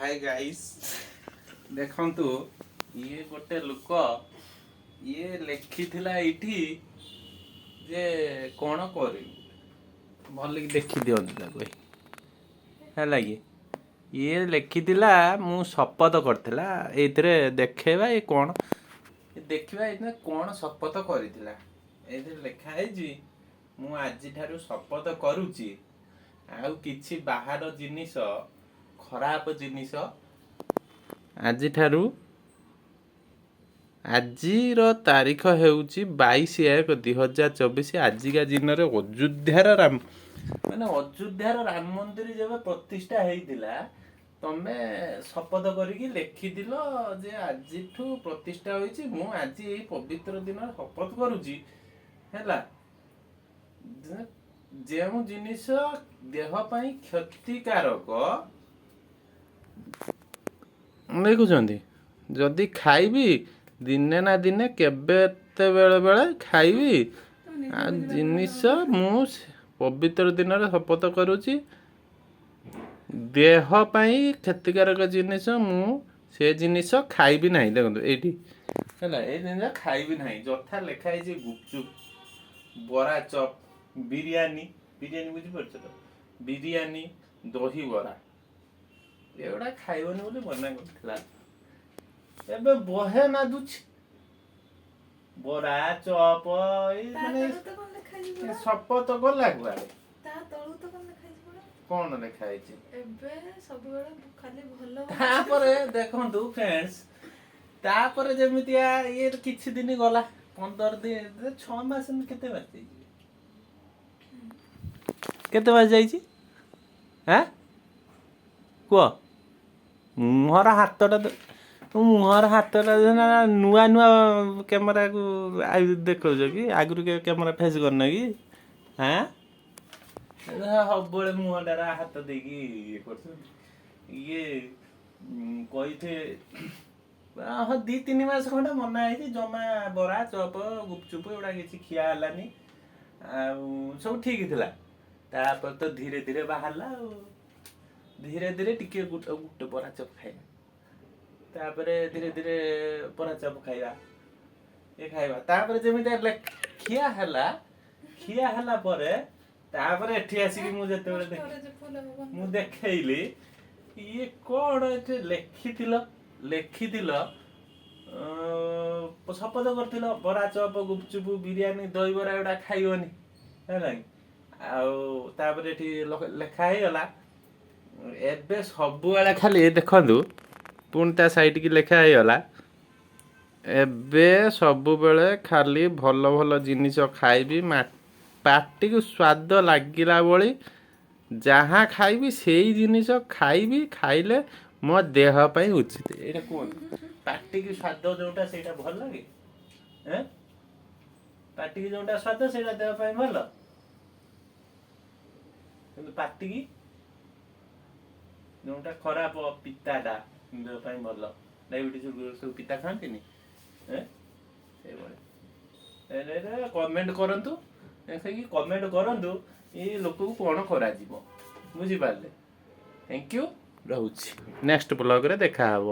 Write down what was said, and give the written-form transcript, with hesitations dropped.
High guys, ଦେଖନ୍ତୁ, ଇଏ ଗୋଟେ ଲୋକ, ଇଏ ଲେଖିଥିଲା ଏଇଠି ଯେ କ'ଣ କରିବୁ, ଭଲକି ଦେଖି ଦିଅନ୍ତୁ ତାକୁ। ହେଲା କି, ଇଏ ଲେଖିଥିଲା, ମୁଁ ଶପଥ କରିଥିଲା। ଏଇଥିରେ ଦେଖେଇବା ଏ କ'ଣ ଦେଖିବା, ଏଇଥିରେ କ'ଣ ଶପଥ କରିଥିଲା। ଏଇଥିରେ ଲେଖା ହେଇଛି, ମୁଁ ଆଜିଠାରୁ ଶପଥ କରୁଛି, ଆଉ କିଛି ବାହାର ଜିନିଷ, ଖରାପ ଜିନିଷ ଆଜିଠାରୁ, ଆଜିର ତାରିଖ ହେଉଛି 22/1/2024, ଆଜିକା ଦିନରେ ଅଯୋଧ୍ୟାର ରାମ, ମାନେ ଅଯୋଧ୍ୟାର ରାମ ମନ୍ଦିର ଯେବେ ପ୍ରତିଷ୍ଠା ହେଇଥିଲା, ତମେ ଶପଥ କରିକି ଲେଖିଥିଲ ଯେ ଆଜିଠୁ ପ୍ରତିଷ୍ଠା ହୋଇଛି, ମୁଁ ଆଜି ଏଇ ପବିତ୍ର ଦିନରେ ଶପଥ କରୁଛି, ହେଲା, ଯେଉଁ ଜିନିଷ ଦେହ ପାଇଁ କ୍ଷତିକାରକ, ଦେଖୁଛନ୍ତି, ଯଦି ଖାଇବି ଦିନେ ନା ଦିନେ, କେବେ ଏତେ ବେଳେ ବେଳେ ଖାଇବି ଆଉ ଜିନିଷ, ମୁଁ ପବିତ୍ର ଦିନରେ ଶପଥ କରୁଛି, ଦେହ ପାଇଁ କ୍ଷତିକାରକ ଜିନିଷ ମୁଁ ସେ ଜିନିଷ ଖାଇବି ନାହିଁ। ଦେଖନ୍ତୁ ଏଇଠି ହେଲା, ଏଇ ଜିନିଷ ଖାଇବି ନାହିଁ, ଯଥା ଲେଖା ହେଇଛି ଗୁପଚୁପ, ବରା ଚପ୍, ବିରିୟାନୀ। ବିରିୟାନୀ ବୁଝିପାରୁଛ ତ? ବିରିୟାନୀ, ଦହିବରା, ଏଗୁଡ଼ା ଖାଇବନି ବୋଲି ମନା କରିଥିଲା। ଏବେ ବହେ ନାଦୁଛି ବରା ଚପ ଏଇ। ତା ମାନେ ତଳୁ ତ କଣ ଲେଖା ହେଇଛି ପରା? ଶପଥ ଗଲା କୁଆଡେ? ତା ତଳୁ ତ କଣ ଲେଖା ହେଇଛି ପରା? କଣ ଲେଖା ହେଇଛି? ଏବେ ସବୁବେଳେ ଖାଲି ଭଲ। ତାପରେ ଦେଖନ୍ତୁ ଫ୍ରେଣ୍ଡସ୍, ତାପରେ ଯେମିତିଆ ଇଏ କିଛି ଦିନ ଗଲା, 15 ଦିନ, 6 ମାସ, ଏମିତି କେତେ ମାସ ଯାଇଛି? କେତେ ମାସ ଯାଇଛି? ଆଁ, କୁହ। ମୁହଁର ହାତଟା ମୁହଁର ହାତଟା ନା, ନୂଆ ନୂଆ କ୍ୟାମେରାକୁ ଦେଖାଉଛ କି? ଆଗରୁ କେବେ କ୍ୟାମେରା ଫେସ୍ କରିନ କି? ଆଁ, ସବୁବେଳେ ମୁହଁଟାର ହାତ ଦେଇକି ଇଏ କରୁଛନ୍ତି। ଇଏ କହିथे, ହଁ, 2-3 ମାସ ଖଣ୍ଡେ ମନା ହେଇଛି, ଜମା ବରା ଚପ ଗୁପଚୁପ ଏଗୁଡ଼ା କିଛି ଖିଆ ହେଲାନି, ଆଉ ସବୁ ଠିକ୍ ଥିଲା। ତାପରେ ତ ଧୀରେ ଧୀରେ ବାହାରିଲା, ଆଉ ଧୀରେ ଧୀରେ ଟିକେ ଗୋଟେ ଗୋଟେ ବରା ଚପ ଖାଇବା, ତାପରେ ଧୀରେ ଧୀରେ ବରା ଚପ ଖାଇବା, ଏ ଖାଇବା, ତାପରେ ଯେମିତି ଖିଆ ହେଲା, ଖିଆ ହେଲା ପରେ ତାପରେ ଏଠି ଆସିକି ମୁଁ ଯେତେବେଳେ ଦେଖ ଷ୍ଟୋରେଜ ଫୁଲ ହବ। ମୁଁ ଦେଖେଇଲି, ଇଏ କଣ ଏଠି ଲେଖିଥିଲ? ଲେଖିଥିଲ, ଶପଥ କରିଥିଲ ବରା ଚପ ଗୁପଚୁପ ବିରିୟାନୀ ଦହିବରା ଏଗୁଡ଼ା ଖାଇବନି, ହେଲା କି? ଆଉ ତାପରେ ଏଠି ଲେଖା ହେଇଗଲା, ଏବେ ସବୁବେଳେ ଖାଲି, ଦେଖନ୍ତୁ, ପୁଣି ତା ସାଇଡ୍କି ଲେଖା ହେଇଗଲା, ଏବେ ସବୁବେଳେ ଖାଲି ଭଲ ଭଲ ଜିନିଷ ଖାଇବି, ପାଟିକୁ ସ୍ୱାଦ ଲାଗିଲା ଭଳି ଯାହା ଖାଇବି ସେଇ ଜିନିଷ ଖାଇବି, ଖାଇଲେ ମୋ ଦେହ ପାଇଁ ଉଚିତ। ଏଇଟା କୁହନ୍ତୁ, ପାଟିକି ସ୍ୱାଦ ଯୋଉଟା ସେଇଟା ଭଲ ଲାଗେ? ଏଁ, ପାଟିକି ଯୋଉଟା ସ୍ୱାଦ ସେଇଟା ଦେହ ପାଇଁ ଭଲ, କିନ୍ତୁ ପାଟିକି ଯୋଉଟା ଖରାପ, ପିତାଟା ଦେହ ପାଇଁ ଭଲ। ଡାଇବେଟିସ୍ ସବୁ ପିତା ଖାଆନ୍ତିନି? ଏଁ, ସେଇଭଳି କମେଣ୍ଟ କରନ୍ତୁ, ଦେଖିକି କମେଣ୍ଟ କରନ୍ତୁ, ଏଇ ଲୋକକୁ କ'ଣ କରାଯିବ, ବୁଝିପାରିଲେ? Thank you, ରହୁଛି। ନେକ୍ସଟ ବ୍ଲଗରେ ଦେଖା ହବ।